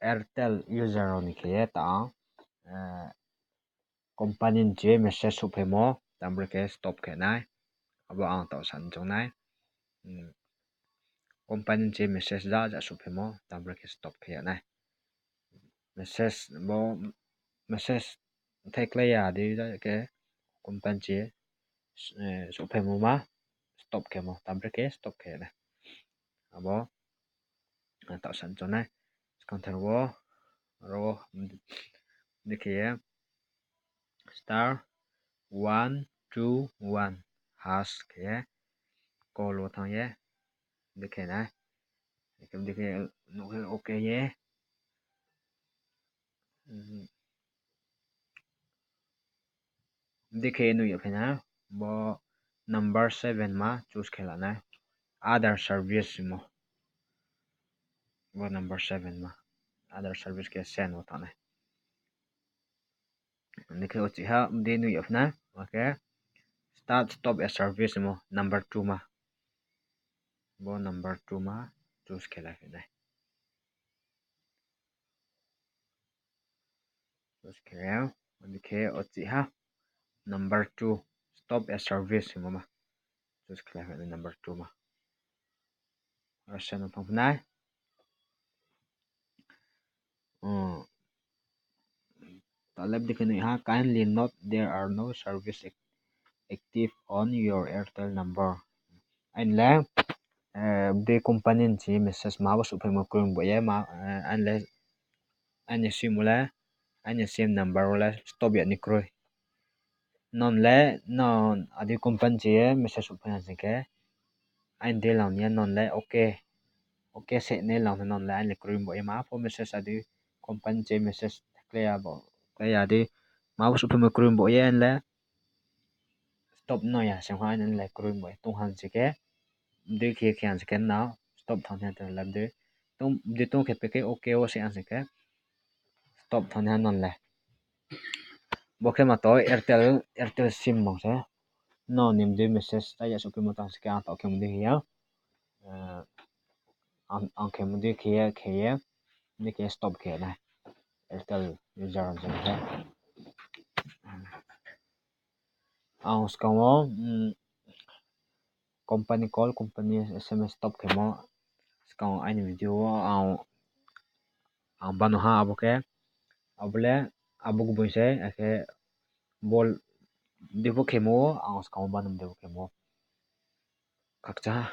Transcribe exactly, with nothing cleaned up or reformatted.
Airtel user rao ni khe ye ta ang, company ni chi message souhphaimo, tamo brekhe stop khe nai. Abo ang taoh sa ni choung nai. Company ni chi message ja ja souhphaimo, tamo brekhe stop khe ya nai. Message bo, message thai klái ya di ja khe company chi souhphaimo ma stop khemo, tamo brekhe stop khe ya nai. Abo taoh sa ni choung nai. Skang ther wo, aro, dikhe ye, star one two one hash khe ye, call wo thanng ye, dikhe nai. Dikhe, dikhe, nuh khe okay ye. Dikhe nuh ya phi nai, bo number seven ma choose khe la nai. Other service hingmo. Bo number seven ma. Other service khe send wo thanng nai. Dikhe uchih ha, dei nuh ya phi nai, akhe start stop a service hingmo number two ma. Bo number two ma choose khe la phi nai. Choose khe, dikhe uchih ha, number two, stop a service hingmo ma. Choose khe la phi nai number two ma. Aro send no thanng phi nai. Taoh le dikhe nuh ha, kindly note there are no service ac-, active on your Airtel number. Aini le, bdei company ni chi message ma bo souhphaimo kroi bo ye ma, aini le, aini sim wo le, aini sim number wo le stop ya ni kroi. Non le, non adi company chi ye message souhphai ha sing khe, aini dei lang ni ya non le okay. Okay se nai lang non le aini le kroi bo ye ma pho message adi company chi message klái ya bo, klái ya di. Ma bo souhphaimo kroi bo ye aini le stop no ya sing ha aini le kroi bo ye tong ha sing khe. Bdei khe khe ha sing khe na stop thanng nai ha tong le bdei. Bdei tong khe pe khe okay wo se ha sing khe. Stop thanng nai ha non le. Bo khe ma to Airtel, Airtel sim bang se. No ni bdei message ta ya souhphaimo tang sing khe ang taoh khe bdei khe ya. Ang, ang khe bdei khe ye, khe ye. Bdei khe stop khe nai. Airtel user rao jang khe. Ang skang wo, company call, company S M S stop khemo. Skang wo aini video wo ang, ang bano ha abo khe. Abo le, abo kubui se, akhe bol dei pho khemo, ang skang wo bano dei pho khemo. Khakcha ha.